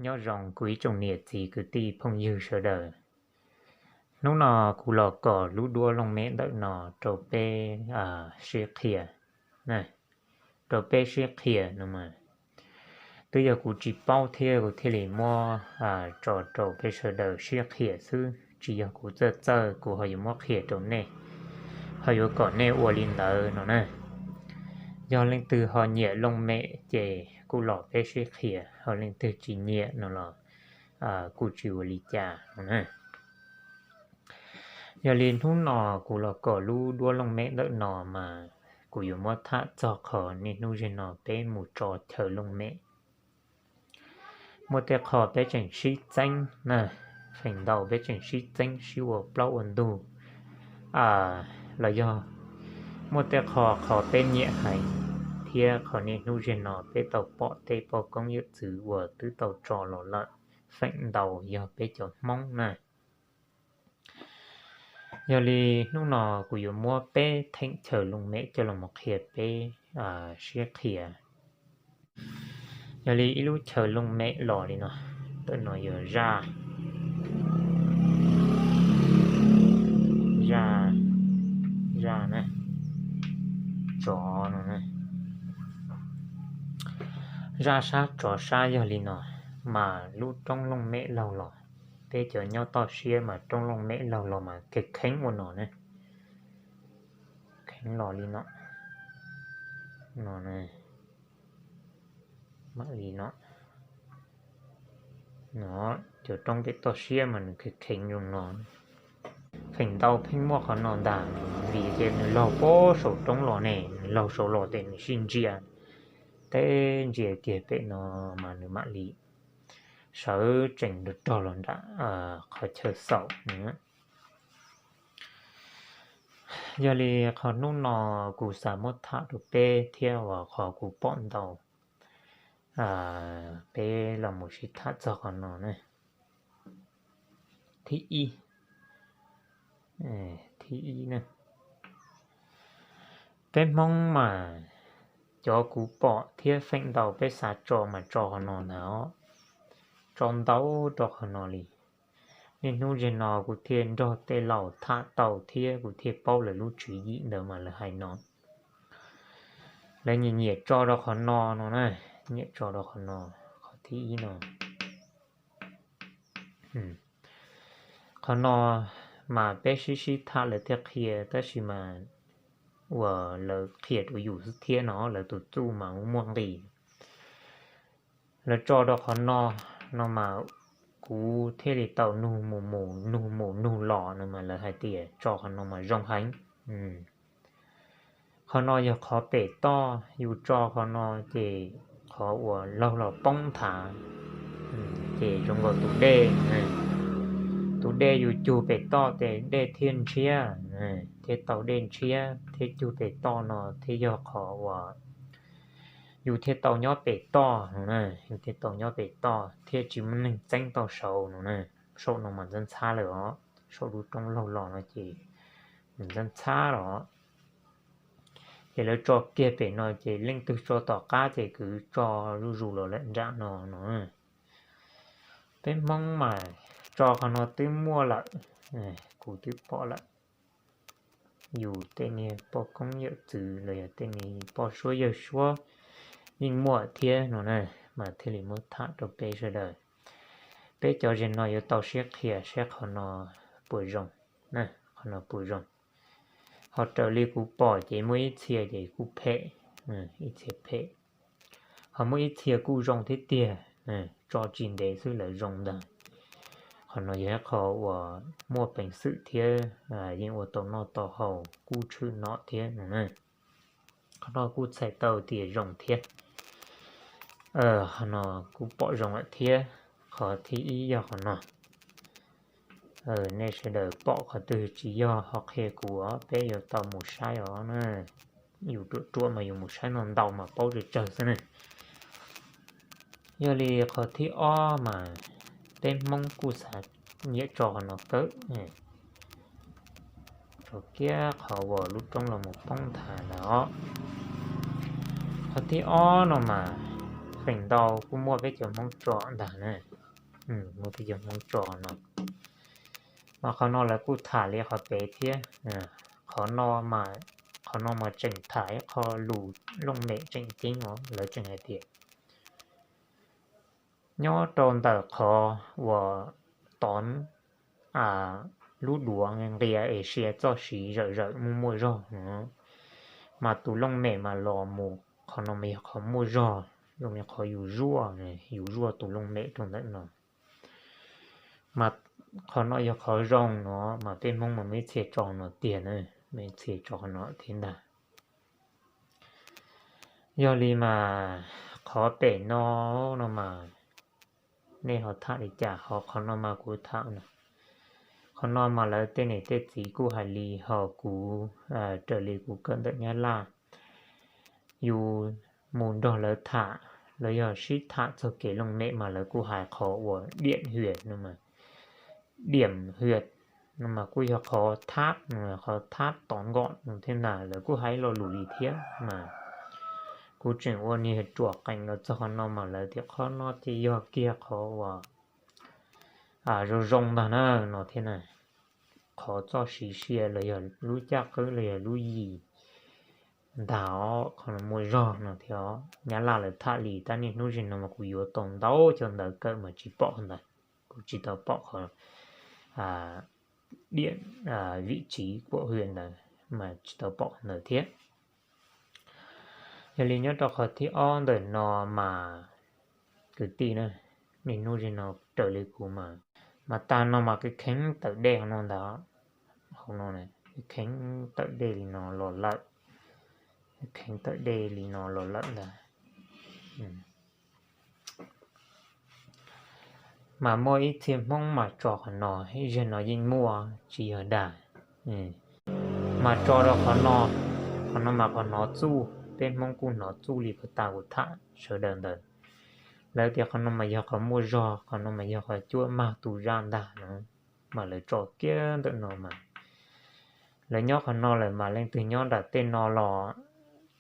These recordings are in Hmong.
Nyob zoo kuv ib tsoom niam txiv kwv tij phooj ywg sawv daws. Hnub no kuv los kom lub duab looj mem ntawm no rau peb sib qhia, rau peb sib qhia no mas twb yog kuv tsis paub thiab kuv thiaj li muab tso rau peb sawv daws sib qhia xwb, tsis yog kuv txawj txawj kuv ho yuav muab qhia rau nej, ho yuav kom nej ua li ntawd no na. Yog leej twg ho nyiam looj mem ces kuj los peb sib qhia, ho leej twg tsis nyiam no los kuj tsis ua li cas no na. Yog li hnub no kuv los kom lub duab looj mem ntawm no mas kuv yuav muab tham txog qhov niaj hnub zeg no peb mus tso chaw looj mem. Muaj tej qho peb tseem sib txeeb na, feem ntau peb tseem sib txeeb sib ua plaub ua ntug los yog muaj tej qho qhov peb nyiam heev, thiab qhov niaj hnub zeg no peb tau pom tej poj koob yawm txwv uas twb tau tso los lawm, feem ntau yog peb cov Hmoob na. Yog li hnub no kuv yuav muab peb theem chaw looj mem coj los mus qhia peb sib qhia. Yog li ib lub chaw looj mem los li no, ntawm no yog zaj, zaj, zaj na, tsov no, zaj sab tsov sab yog li no, mas lub roob looj mem laug los, peb cov nyob toj siab mas roob looj mem laug los mas kheev kheev ua no ne, kheev los li no, no, mam li no, no, cov roob pem toj siab mas nws kheev kheev zoo no. Feem ntau pheej muaj qhov no ntag, vim tias nws laug pem saum roob los ne, nws laug saud los ces nws sib ntsia, teb ntsia kiag pem no mas nws mam li sawv tsees rog los nram qhov chaw xaus. Yog li qhov hnub no kuv xav muab tham rau peb thiab uas qhov kuv pom ntau, peb los mus sib tham txog qhov no na. Thib ib, thib ib na, peb Hmoob mas cov kuv pom thiab feem ntau peb xav tso mas tso qhov no ntag os, tso ntau rau qhov no li. Niaj hnub zeg no kuv thiaj nrog tej laus tham tau thiab kuv thiaj paub lawv lub tswv yim ntawd mas lawv hais no. Lawv nyiam nyiam tso rau qhov no no na, nyiam tso rau qhov no, qhov thib ib no. Qhov no mas peb sib sib tham lawv thiaj qhia, tab sis mas uas lawv qhia rau yus xwb thiab no, lawv tus txuj mas muaj nqis. Lawv tso rau qhov no, no mas kuv thiaj li tau nug mus mus nug mus nug los no mas lawv hais tias tso qhov no mas zoo heev. Qhov no yog qhov pem toj, yus tso qhov no ces qhov uas laug los poob nthav, ces zoo nkaus tus dej, tus dej yus cug pem toj ces dej thiaj ntshiab, thiaj tau dej ntshiab thiab cug pem toj no thiaj yog qhov uas yus thiaj tau nyob pem toj no na, yus thiaj tau nyob pem toj thiaj tsis muaj neeg txeeb tau saud no na. Saum no mas ntxhab ntxhab lawm os, saum lub roob laug los no ces nws ntxhab ntxhab los. Ces lawv tso kiag pem no ces leej twg tso tom qab ces kwv tso zuj zus los lawm nram no no. Peb Hmoob mas tso qhov no twb muaj lawm, kuv twb pom lawm. Yus tej niag poj koob yawm txwv los yog tej niag poj suab yawg suab yeej muaj thiab no na, mas thiaj li muab tham rau peb sawv daws. Peb cov zeg no yuav tau sib qhia saib qhov no puas zoo, qhov no puas zoo. Ho raws li kuv pom ces muaj ib txhia ces kuj phem, ib txhia phem. Ho muaj ib txhia kuj zoo thiab tiag, tso tsis ntev xwb lawv zoo ntag. Qhov no yog ib qho uas muaj peev xwm thiab yeej ua tau noj tau haus kuj tshwm no thiab no na. Qhov no kuj txhais tau tias zoo thiab. Qhov no kuj pom zoo lawm thiab. Qhov thib ib yog qhov no. Nej sawv daws pom qhov twg tsis yog ho qhia kuv os, peb yuav tau mus saib os na. Yus ruam ruam mas yus mus saib ntau ntau mas paub tsawg tsawg xwb ne. Yog li qhov thib ob mas peb Hmoob kuj xav nyiam tso qhov no kawg. Tso kiag qhov uas lub roob los mus poob nthav ntag os. Qhov thib ob no mas feem ntau kuj muaj peb cov Hmoob tso ntag na. Muaj tej cov Hmoob tso no. Mas qhov no lawv kuj tham li qhov pem thiab. Qhov no mas, qhov no mas tseem tham ib qho lus looj mem tseem ceeb os, lawv tseem hais tias nyob rau ntawm qhov uas tod lub duav nqia es sia txoj siv zawm zawm muaj muaj zog no, mas tus looj mem mas los mus qhov no mas yog qhov muaj zog, zoo li qhov yus zuaj, yus zuaj tus looj mem rau ntawm no. Mas qhov no yog qhov zoo no, mas peb Hmoob mas muaj ib txhia tso no tiag na, muaj ib txhia tso qhov no thiab ntag. Yog li mas qhov pem no, no mas nej ho tham li cas? Ho qhov no mas kuv tham no, qhov no mas lawv tej niam tej txiv kuj hais li, ho kuv, raws li kuv kawm ntawm Nyab Laj, yus mus nrog lawv tham, lawv yog sib tham txog kev looj mem mas lawv kuj hais qhov uas diam hwam no mas, diam hwam no mas kuj yog qhov thab, qhov thab tod nkom no thiab ntag, lawv kuj hais lo lus li thiab mas kuv tseem ua niag ruam qees los txog qhov no mas lawv tias qhov no ces yog kiag qhov uas zoo zoo ntag na no thiab na. Qhov txoj siv sia los yog lub caj qwb los yog lub yim ntag os, qhov no muaj zog no thiab os. Nyab Laj lawv tham li tab niaj hnub zim no mas kuv yuav tau ntau cov ntawv kawm mas tsis pom qhov ntawd, kuv tsis tau pom qhov diam vim tsiv kuam hwam ntawd mas tsis tau pom qhov ntawd thiab. Yog li nyob rau qhov thib ob ntawm no mas kwv tij na, niaj hnub zim no raws li kuv mas, mas tag no mas kheev tawm dej hauv no ntag, hauv no, kheev tawm dej li no los lawm, kheev tawm dej li no los lawm ntag. Mas muaj ib txhia Hmoob mas tso qhov no, ib zaug no yeej muaj tsis yog dag, mas tso rau qhov no. Qhov no mas qhov hnov txuj, peb Hmoob kuj hnov txuj li puag ta kuv tham sawv daws ntawd. Lawv tias qhov no mas yog qhov muaj zog, qhov no mas yog qhov cuab mag tus zaj ntag no, mas lawv tso kiag ntawm no mas. Lawv nyob qhov no lawm mas leej twg nyob nram tej no los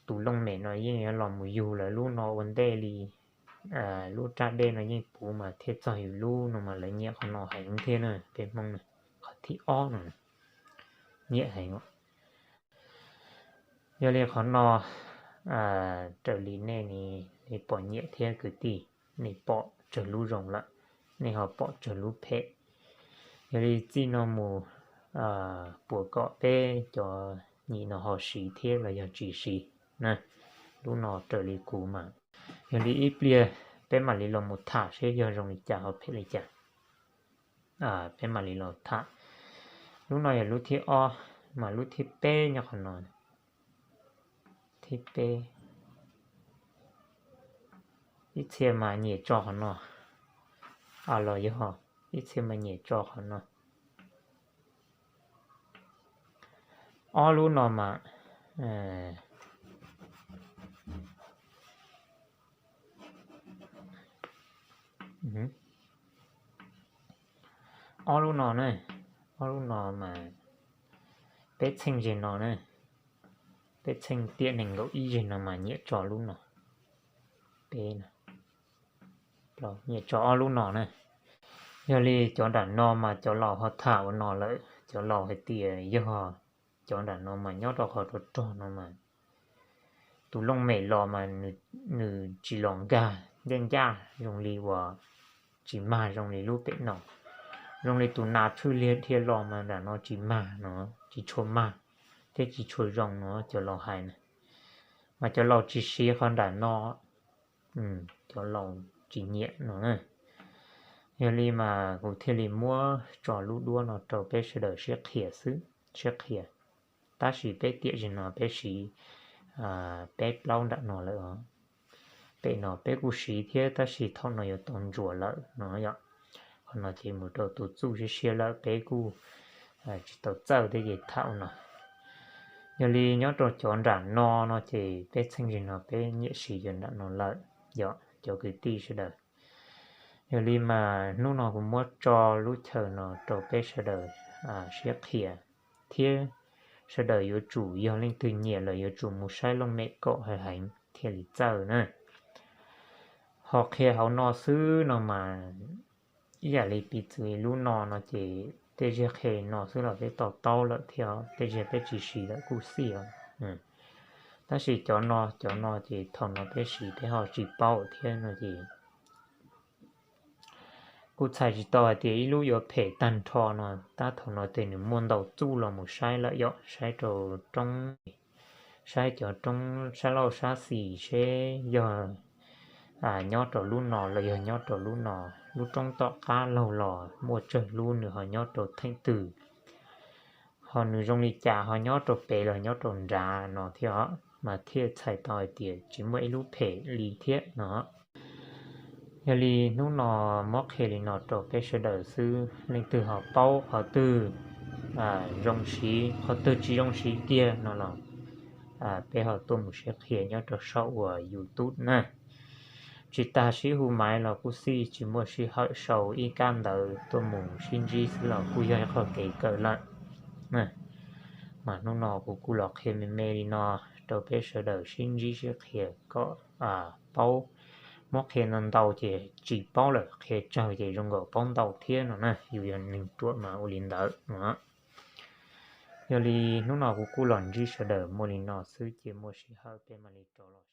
tus looj mem no yeej yuav los mus yug lawv lub no ua ntej li. Lub raj dej no yeej puv mas thiaj txog yus lub no mas lawv nyiam qhov no heev thiab na, peb Hmoob na. Qhov thib ob no nyiam heev. Yog li qhov no raws li nej, nej pom nyiam thiab kwv tij, nej pom tsawg lub zoo lawm, nej ho pom tsawg lub phem. Yog li txij no mus puas kom peb cov nyim no ho siv thiab los yog tsis siv na. Lub no raws li kuv mas, yog li ib pliag peb mam li los mus tham seb yog zoo li cas ho phem li cas, peb mam li los tham. Lub no yog lub thib ob, mas lub thib peb nyob qhov no. Thib peb, ib txhia mas nyiam tso qhov no, los yog ib txhia mas nyiam tso qhov no. Ob lub no mas, ob lub no ne, ob lub no mas peb txheej zeg no ne, peb txheej tiam nees nkaum ib zeg no mas nyiam tso lub no. Peb, nyiam tso ob lub no ne. Yog li cov nram no mas cov laus ho tham ua no lawm, cov laus hais tias yog cov nram no mas nyob rau qhov rog rog no mas tus looj mem los mas nws tsis los nkag ncaj ncaj zoo li uas tsis mag zoo li lub pem no. Zoo li tus nas tshwj liag dhia los mas nram no tsis mag no, tsis tshua mag thiab tsis tshua zoo no cov laus hais na. Mas cov laus tsis siv qhov nram no, cov laus tsis nyiam no. Yog li mas kuv thiaj li muab tso lub duab no rau peb sawv daws siab qhia xwb, siab qhia. Tab sis peb tiam zeg no peb siv peb plaub nram no lawm os. Pem no peb kuj siv thiab tab sis thaum no yuav tau ntsuas lawm no yom. Qhov no ces mus rau tus txuj siab siab lawm peb kuj tsis tau txawj thiab ces thaum no. Yog li nyob rau cov nram no no ces peb txheej zeg no peb nyiam siv cov nram no lawm yom cov kwv tij sawv daws. Yog li mas hnub no kuv muab tso lub chaw no rau peb sawv daws siab qhia thiab sawv daws yuav tsum yog leej twg nyiam lawm yuav tsum mus saib looj mem kom heev heev thiaj li txawj na. Ho qhia hauv no xwb no mas ib yam li piv txwv lub no no ces tej zag qhia no xwb los peb to taub lawm thiab, tej zag peb tsis siv lawm kuj xij os. Tab sis cov no cov no ces thaum no peb siv peb ho tsis paub thiab no ces kuj txhais tsis tau hais tias ib lub yuav phem tag nrho no, tab thaum no ces nws muaj ntau txuj los mus saib lawm yom, saib rau roob, saib cov roob sab laug sab xis seb yog nyob rau lub no los yog nyob rau lub no, lub roob tom qab laug los muaj tsawg lub, nws ho nyob rau theem twg, ho nws zoo li cas, ho nyob rau pem los nyob rau nrad no thiab os, mas thiaj txhais tau hais tias tsis muaj ib lub phem li thiab no. Yog li hnub no muab qhia li no rau peb sawv daws xwb, leej twg ho paub qhov twg zoo siv, qhov twg tsis zoo siv kiag no los peb ho tuaj mus sib qhia nyob rau saum uas YouTube na. Tsis tas sib hu maiv los kuj xij, tsis muaj sij hawm sau ib kab ntawv tuaj mus sib ntsib xwb los kuj yog ib qho kev kawm lawm. Mas hnub no kuv kuj los qhia me me li no rau peb sawv daws sib ntsib sib qhia kom paub. Muab qhia ntau ntau ces tsis paub lawm, qhia tsawg ces zoo nkaus paub ntau thiab no na, yus yog neeg ruam mas ua li ntawd no. Yog li hnub no kuv kuj los ntsib sawv daws muaj li no xwb, ces muaj sij hawm peb mam li rov los